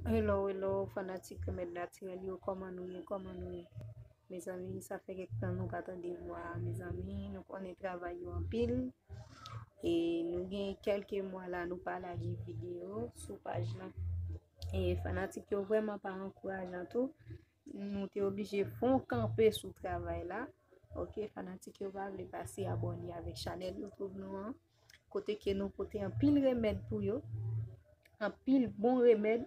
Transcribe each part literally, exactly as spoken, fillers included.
Hello, hello, fanatik remèd natirèl yo, kòman nou ye, kòman nou ye? Mezanmi, sa fè kèk tan nou pa tande vwa a, mezanmi, nou konnen travay yo anpil. E nou gen kèlke mwa la, nou pa lage videyo sou paj lan. E fanatik yo vrèman pa ankourajan tou. Nou te oblije fè yon kanpe sou travay la. Ok, fanatik yo pa vle pase abòne avèk chanèl YouTube nou an. Kote ke nou pote anpil remèd pou yo. Anpil bon remèd.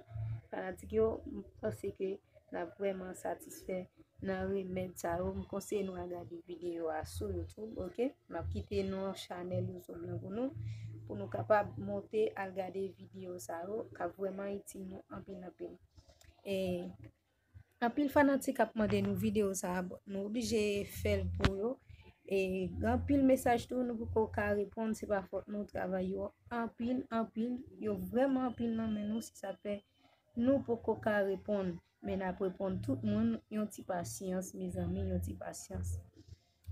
Fanatik yo, m panse ke n ap vrèman satisfè nan remèd sa yo. M konseye nou al gade videyo a sou YouTube, ok? M ap kite non chanèl YouTube lan pou nou, pou nou kapab monte al gade videyo sa yo, k ap vrèman itil nou anpil, anpil. E anpil fanatik ap mande nou videyo sa a, bon, nou oblije fè l pou yo. E gen anpil mesaj tou nou poko ka reponn, se pa fòt nou, travay yo anpil, anpil, yo vrèman anpil nan men nou, se sa k fè nou poko ka reponn. Men n ap reponn tout moun, yon ti pasyans, mezanmi, yon ti pasyans.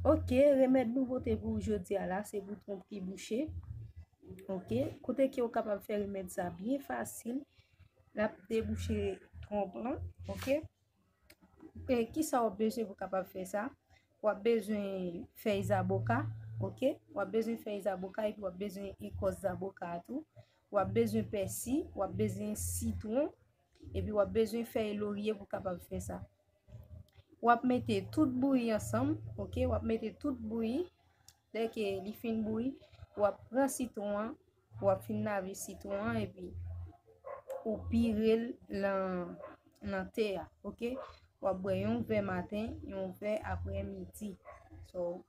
Ok, remèd nou pote pou jodi a la, se pou twonp ki bouche. Ok, kote ke w kapab fè remèd sa byen fasil, l ap debouche twonp lan, ok? E kisa w ap bezwen pou w kapab fè sa? W ap bezwen fèy zaboka, ok? W ap bezwen fèy zaboka epi w ap bezwen ekòs zaboka a tou. W ap bezwen pèsi, w ap bezwen sitwon, epi w ap bezwen fèy lorye pou w kapab fè sa. W ap mete tout bouyi ansanm, ok? W ap mete tout bouyi. Lè ke li fin bouyi, w ap pran sitwon an, w ap fin lave sitwon an, epi ou pire l nan, nan te a, ok? W ap bwè yon vè maten, yon vè aprè midi. So,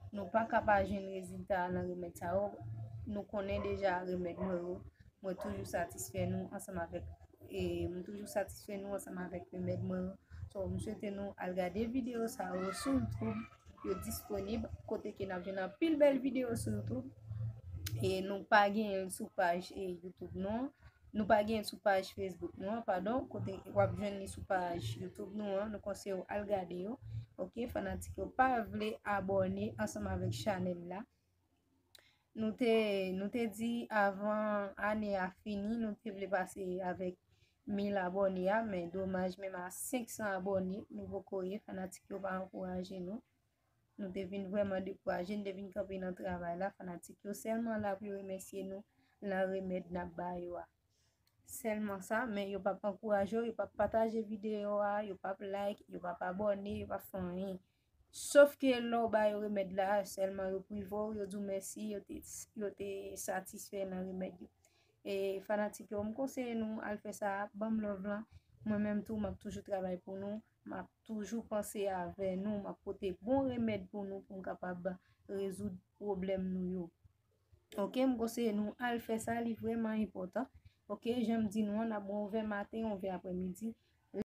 nou pa ka pa jwenn rezilta a nan remèd sa yo. Nou konnen deja remèd mwen yo. Mwen toujou satisfè nou ansanm avèk, e, mwen toujou satisfè nou ansanm avèk remèd mwen yo. So, m swete nou al gade videyo sa yo sou YouTube. Yo disponib kote ke n ap jwenn anpil bèl videyo sou YouTube. E nou pa genyen l sou paj, e, YouTube nou an. Nou pa genyen l sou paj Facebook nou an, padon. Kote w ap jwenn li sou paj YouTube nou an. Nou konseye w al gade yo. Ok, fanatik yo pa vle abòne ansanm avèk chanèl la. Nou te, nou te di avan ane a fini, nou te vle pase avèk mil abòne a, men domaj, menm a senk san abòne, nou poko ye, fanatik yo pa ankouraje nou. Nou te vin vrèman dekouraje, nou te vin kanpe nan travay la, fanatik yo sèlman la pou yo remèsye nou nan remèd n ap ba yo a. Sèlman sa, men yo p ap ankouraje w, yo p ap pataje videyo a, yo p ap like, yo p ap abòne, yo p ap fè anyen. Sof ke lè w ba yo remèd la, sèlman yo prive w, yo di w mèsi, yo te, yo te satisfè nan remèd yo. E fanatik yo, m konseye nou al fè sa, ban m love lan. Mwen menm tou, m ap toujou travay pou nou, m ap toujou panse avè nou, m ap pote bon remèd pou nou, pou m kapab rezoud pwoblèm nou yo. Ok, m konseye nou al fè sa, li vrèman enpòtan. Ok, jan m di nou an, n ap bwè yon vè maten, yon vè aprèmidi,